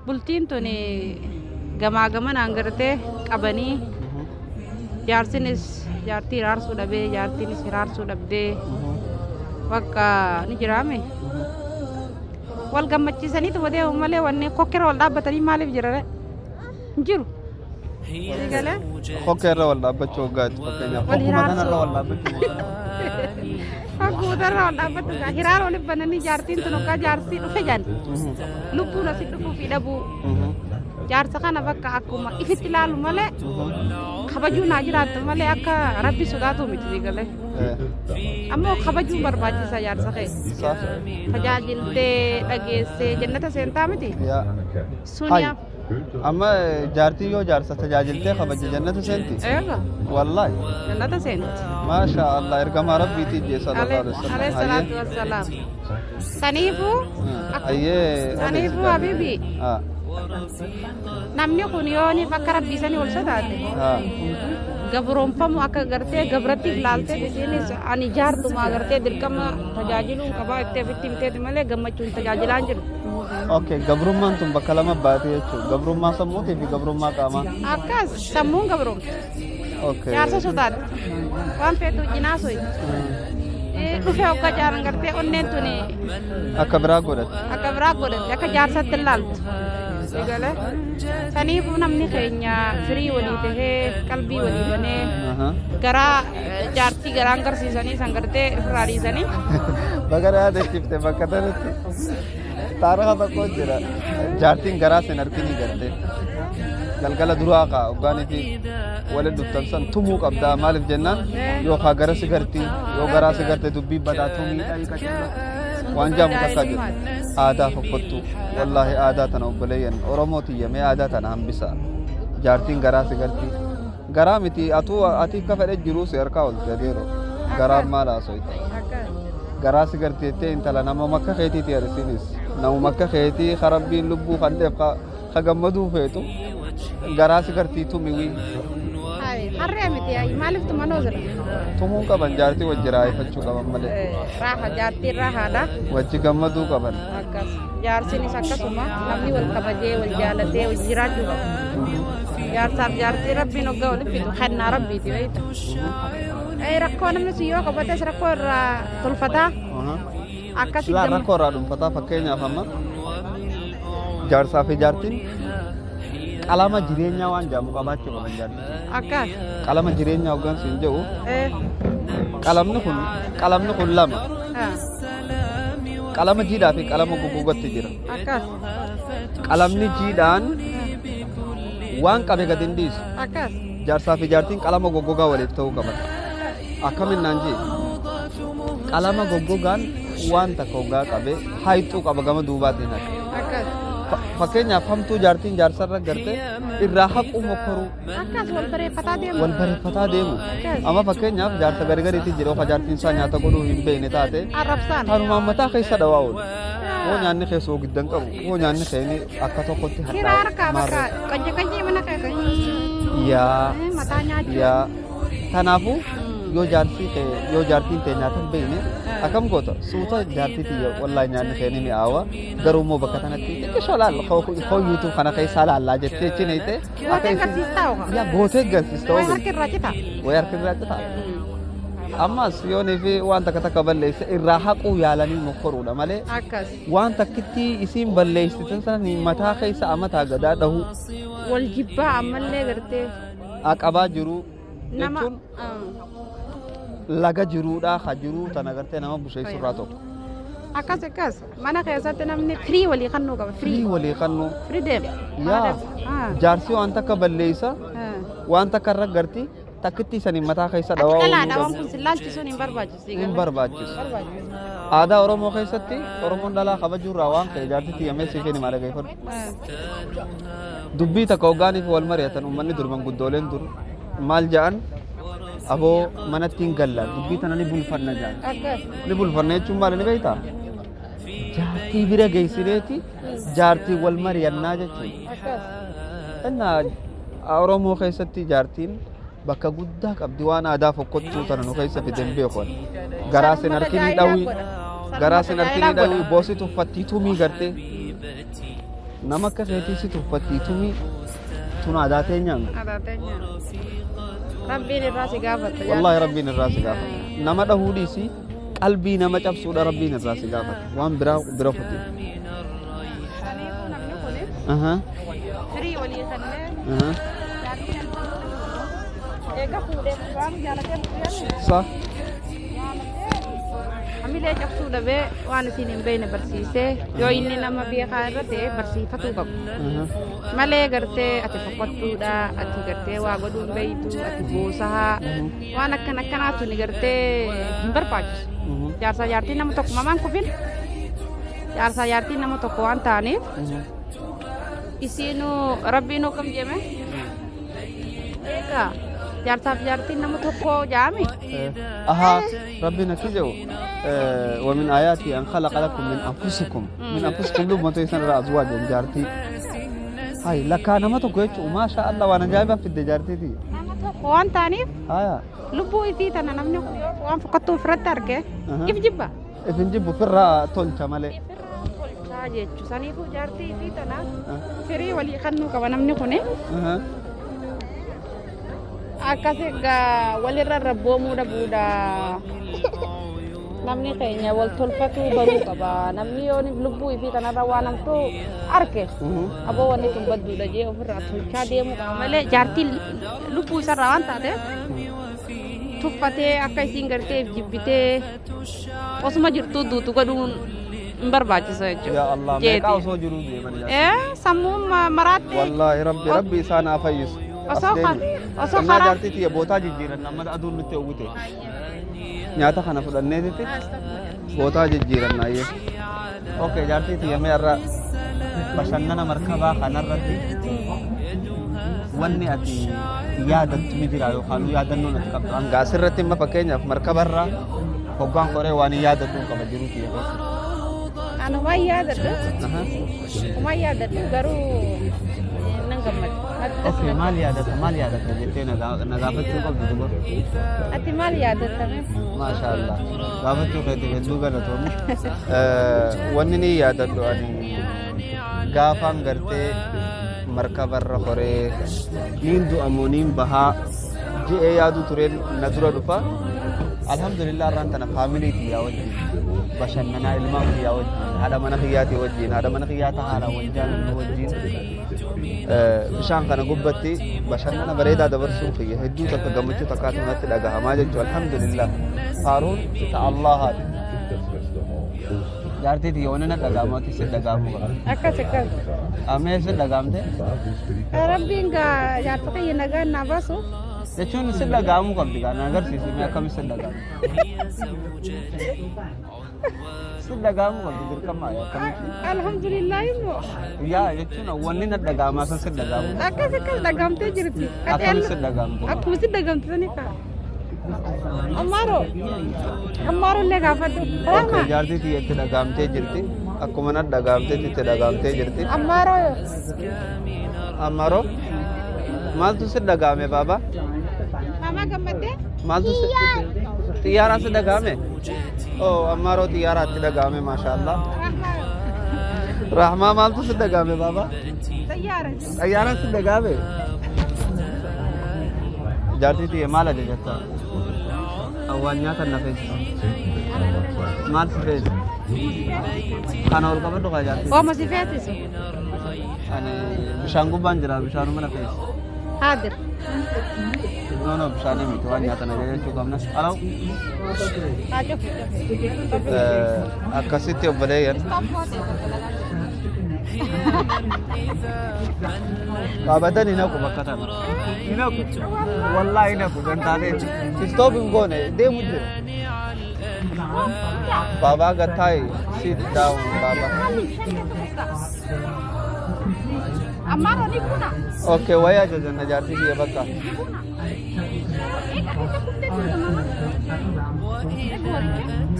Bultiin tun gamaa gamanaan gartee qabanii jaarsinis jaartii hiraarsuu dhabee jaartiinis hiraarsuu dhabdee bakka ni jiraame. Wal gammachiisaniitu deemu malee wanni kokkira wal dhaabbatanii maaliif jira ree? Hin jiru. Sii galee? Kokkee irra wal dhaabbachuu hoggaati fakkeenyaaf. Wal Kokkuma kanarra hiraarsuu. wal dhaabbachuu. Hogguma tanarra wal dhaabbatu gaa hiraara waliif bananii jaartiin tun hoggaa jaarsii dhufe jedhan lubbuun asii dhufuu fi dhabuu jaarsa kana bakka akkuma ifitti ilaalu malee kabajuun haa jiraattu malee akka rabbi sodaatu miti sii galee. Ammoo kabajuun barbaachisa jaarsa kee. Tajaajiltee dhageessee jannata seentaa miti. Yaa. Suni Hay. Amma jaartii yoo jaarsa tajaajiltee kabaje jannata seenti. Eega Wallaahi. jannata seenti. Maasha Allah ergamaa rabbiitii jee sallallahu alaihi wasallam. Alayhi salaatu wassalaam. Saniifuu Hayyee. saniifuu habibi Ah. namni kun yooniif akka rabbii sanii ol sodaate Ah. gabroonfamu akka gartee gabratti ilaaltee isiinis ani jaartuma gartee dirqama tajaajiluun qabaa itti ofitti himteeti malee gammachuun tajaajilaa hin jiru. Okay, gabrummaan tun bakka lama baate jechuudha. Gabrummaa sammuutii fi gabrummaa qaamaa. Akkas sammuun gabroomte. Okay. Jaarsa sodaatti. Waan feetu cinaa soyi. Dhufee hoggaa jaaran gartee onneen tuni Akka biraa godhate. akka biraa godhatte akka jaarsatti ilaaltu. Egalee saniifuu namni keenya firii walii tahee qalbii walii banee garaa jaartii garaan garsiisanii san gartee ofirraa dhiisanii. Baga na yaadachiifte bakka tanatti. Taarika tokko jira. Jaartiin garaa sin harkinii garte. Galgala duraa kaa hoggaanii fi waliin dhuftan san tumuu qabdaa maaliif jennaan yookaan gara si gartii yoo garaa si garte dubbii badaa tumii dhahii qaceeloo waan jaamu takkaa jira. Aadaa fokkottuu wallaahi aadaa tana obboleeyyan Oromoo tiyya mee aadaa tana hambisa. Jaartiin garaa si gartii. Garaa miti atuu ati akka fedhe jiruu si harkaa olte adeero. Garaan maal haasoyta? Garaa si garti jettee intala nama akka keetiiti arisiinis. Namuma akka keetii ka rabbiin lubbuu kanneef ka gammaduu feetu garaa si gartii tumiwii. Harree miti maaliif tumanoo jira? Tumuun qaban jaartii wajji raayifachuu qaban malee. Raaha jaartiin raahaadha. Wajji gammaduu qaban. Akkas jaarsiinis akkasuma namni wal kabajee wal jaalatee wal jiraachuu qaba. Jaarsaaf jaartii rabbiin hoggaa walitti fidu kennaa rabbiiti beekta. Rakkoo namni sun yoo qabates rakkoo irraa tolfataa akkasi Silaa rakkoo irraa dhuunfataa fakkeenyaaf amma jaarsaa fi jaartiin qalama jireenyaa waan jedhamu qabaachuu qaban jaartii. Akkas. Qalama jireenyaa hoggaan siin jedhu qalamni kun lama. Qalama jiidhaa fi qalama goggogatti jira. Akkas. Qalamni jiidhaan waan qabe gad hin dhiisu. Akkas. Jaarsaa fi jaartiin qalama goggogaa waliif ta'uu qaban. Akkamiin naan jee? Qalama goggogaan waan takka hoggaa qabe hayxuu qaba gama duubaatiin haqa. Akkas. Fakkeenyaaf hamtuu jaartiin jaarsarra garte irraa haquu mokkoruu Akkas wal bareeffataa deemu. Wal bareeffataa deemu. Akkas. Amma fakkeenyaaf jaarsa gargariitti jira ofa jaartiin isaa nyaata godhuu hin beekne taate Arrabsaan. tanumaan mataa keessa dhawaa oolu. Hoo nyaanni kee soogiddan qabu, hoo nyaanni kee inni akka tokkotti Hira hadhaa'u harkaa bakka maarree. qanci qancii mana kee Yaa mataa nyaachuu. Yaa kanaafuu yoo jaarsii kee yoo jaartiin tee nyaata hin beekne akkam goota suuta jaartii tiyya wallaahi nyaanni kee ni mi'aawa garuu immoo bakka tanatti xiqqishoo laal hoo yuutuub kana keessaa laallaa jettee achi neeyte Gootee garsiistaa oga. Yaa gootee garsiista Way oga. harki irraa cita. Way harki irraa cita. Ammas yoonii fi waan takka takka balleesse irraa haquu yaalanii mokkoruudha malee Akkas. waan takkitti isiin balleessite san mataa keessa amataa gadaa dhahuu Wal jibbaa ammallee gartee. Aqabaa jiruu Nama. jechuun laga jiruudhaa ka jiruu tana gartee nama busheessu irraa tokko. Akkas akkas. Mana keessatti namni firii walii kannuu qaba. Firii Firii. walii kannuu. Firii deema. Yaa jaarsi waan takka balleessa waan takka irra garti takkitti saniin mataa keessa Ati dhawaa dhalaadha ooluu waan kun si laalchisuun hin barbaachisu. Hin barbaachisu. Aadaa Oromoo keessatti Oromoon dhalaa kabajuurraa waan ka'e jaarsi tiyyamee siif hin himaa dhaggeeffadhu. Dubbii takka hoggaaniif wal mari'atan uummanni dur manguddooleen dur maal ja'an aboo manatti hin galla dubbii tana ni bulfanna ja'an. Akkas. Ni bulfanna jechuun maal ni beektaa? Jaartii bira geessineeti jaartii wal mari'annaa jechuudha. Akkas. Innaa Oromoo keessatti jaartiin bakka guddaa qabdi waan aadaa fokkottuu tana nu keessa fide hin beeku ani. Garaa sin Sanuma harkinii tajaajilaa dhawii godha. garaa Sanuma sin harkinii tajaajilaa dhawii godha. boosi tuffattii tumii gartee. Nama akka keetii si tuffattii tumii tun aadaa teenyaan. Aadaa teenya. Rabbiin irraa si gaafata. Wallaahi rabbiin irraa si gaafata. Nama dhahuu dhiisii qalbii nama cabsuudha rabbiin irraa si gaafata. Waan biraa bira kuti. Saniifuu namni kun Aha. firii walii kennee Aha. eega fuudhee waan jaalatee fuudhee Sa. hamilee cabsuu dhabee waan isin hin beekne barsiisee yoo inni nama beekaa irra ta'e barsiifatuu qabu. Aha. Malee gartee ati fokkottuudha, ati gartee waa godhuu hin beektu, ati buusaa waan akkan akkanaatu ni gartee hin barbaachisu. Jaarsaa jaartiin nama tokko mamaan kufin jaarsaa jaartiin nama tokko waan ta'aniif isiinuu rabbiinuu kam jeme eegaa jaarsaaf jaartiin nama tokko jaami. أها ربنا كجو ومن آياته أن خلق لكم من أنفسكم من أنفسكم لما تيسن أزواجا جارتي هاي لك أنا ما تقول ما شاء الله وأنا جايبة في الجارتي دي Nama tokko waan ta'aniif هايا lubbuu isii tana namni kun yoo waan fokkattuu ofirratti arge Aha. if jibba. إفنجيب فرا تولشا مالي Ifirraa tolchaa jechuun saniifuu jaartii isii tana firii walii kennuu qaba namni kuni. أها Akkas egaa walirra rabboomuu dhabuudha. Namni keenya wal tolfatuu baruu qaba. Namni yoo lubbuu ifii kanarra waan hamtuu arge aboo wanni kun badduudha jee ofirraa tolchaa deemuu qaba malee jaartiin lubbuu isarraa waan taateef tuffatee akka isiin gartee if jibbitee osuma jirtuu duutu godhuun hin barbaachisu jechuudha. يا الله ما Jeeti. يقاوسو جرودي من جارتي Ee sammuun maraatte والله ربي ربي إسانا فيس osoo osoo Innaa karaa jaartii tiyya bootaa jijjiiran amma aduun nutti uwwite. Nyaata kana fudhanneetitti bootaa jijjiiran ayyee. Okay, jaartii tiyya mee irra bashannana markabaa kanarratti wanni ati yaadattu ni jira yookaan yaadannoon ati qabdu. Hanga asirratti amma fakkeenyaaf markabarraa hoggaan qoree waan hin yaadattu hin qaba jiru tiyya keessa. Ani waan yaadadhu Aha. waan yaadadhu garuu nan gammada. Okay, maal yaadatta maal yaadatta jettee na gaafachuu qabdu dubar. Ati maal yaadattame? Maasha Allah. Gaafachuu keetiif hedduu galatoomi. Wanni ni yaadadhu ani gaafaan gartee markabarra horee niin du'amoo niin bahaa ji'ee yaadu tureen na dura dhufa. Alhamdulillah irraan tana faamilii kiyyaa wajjin bashannanaa ilmaan kiyyaa wajjin haadha mana kiyyaatii wajjin haadha mana kiyyaa haadha wal jaalannu wajjin bishaan kana gubbatti bashannana bareedaa dabarsuun kiyya hedduu takka gammachuu takkaatu natti dhagahamaa jechuudha. Alhamdulillah faaruun ta Allahaati. Jaartii tiyya wanni na dhagahamu si dhagahamu qaba. Akkas akkas. Amee si dhagahamte Rabbiin gaa jaarsa kiyya nagaan naa baasu. Jechuun si dhagahamuu qabdi gaa na agarsiisi mee akkami si dhagahamu. Si dhagahamuu qabdi dirqama akkamitti. Alhamdulillah immoo Yaa jechuun wanni na dhagahamaa san si dhagahamu. Akkas akkas dhagahamtee jirti. Akkami si dhagahamte. Akkuma si dhagahamte sani kaa. Ammaaroo ammaaroo illee gaafadhu. Okay, Rahma jaartii tiyya itti dhagahamtee jirti. Akkuma na dhagahamteetti itti dhagahamtee jirti. Ammaaroo Ammaroo maaltu si dhagahame baaba? Mama gammaddee? Maaltu si xiyyaaraan si dhagahame? Oh, ammaroo xiyyaaraa itti dhagahame maashaallah. Rahma Rahmaa maaltu si dhagahame baaba? Xayyaara. Xiyyaaraan si dhagahame? Jaartii tiyya maal ajajatta? Waan nyaatan na feesisa. Maal si feesisa? Kana ol qabadhu kaa jaartii. Ooma si feesisu. Ani bishaan gubbaan jira bishaanuma na feesisa. Haadir. No, no, bishaanii miti waan nyaatan ajajachuu qabna. Alaw. Haa cufu cufu. Akkasitti obboleeyyan. Stop goote. Qaabatan hin haqu bakka tana. Hin haqu. Wallaahi hin haqu gantaalee. Stop hin goone deemu jira. Baabaa gattaayi sit down baaba. Ammaaroo ni buna. Okay, wayii ajajanna jaartii kiyya bakka. Ni buna. Eega keessa kuftee turte mama. Eega horicha.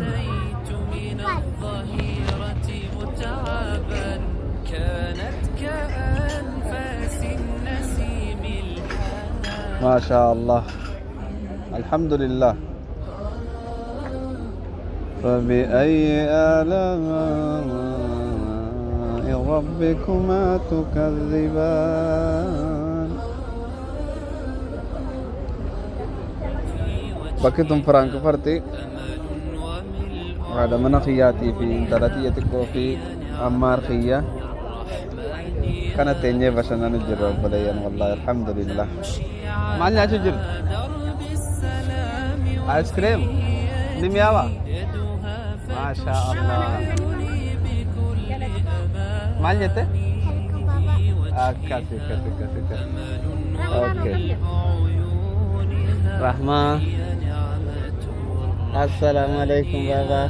كانت كأنفاس النسيم الحان ما شاء الله الحمد لله فبأي آلاء ربكما تكذبان. Bakki tun Firaankifarti, haadha mana kiyyaatii fi intala tiyya xiqqoo fi Ammaar kiyya kana teenyee bashannanu jirra, obboleeyyan. Wallaahi alhamdulillah. Maal nyaachuu jirtu? Ice cream ni mi'aawa, maasha Allah. Maal jette? Akkas akkas akkas akkas. Okay, Rahmaa. Assalaamu alaikum baba.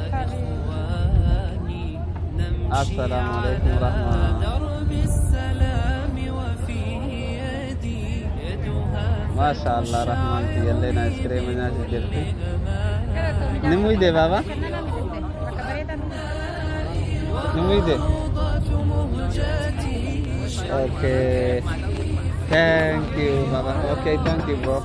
Assalaamu alaikum Rahmaa. Maasha Allah, Rahmaan kiyyalleen ice cream nyaachuu jirti. Ni muyde baba? Ni muyde? Okay. Thank you, Baba. Okay, thank you, bro.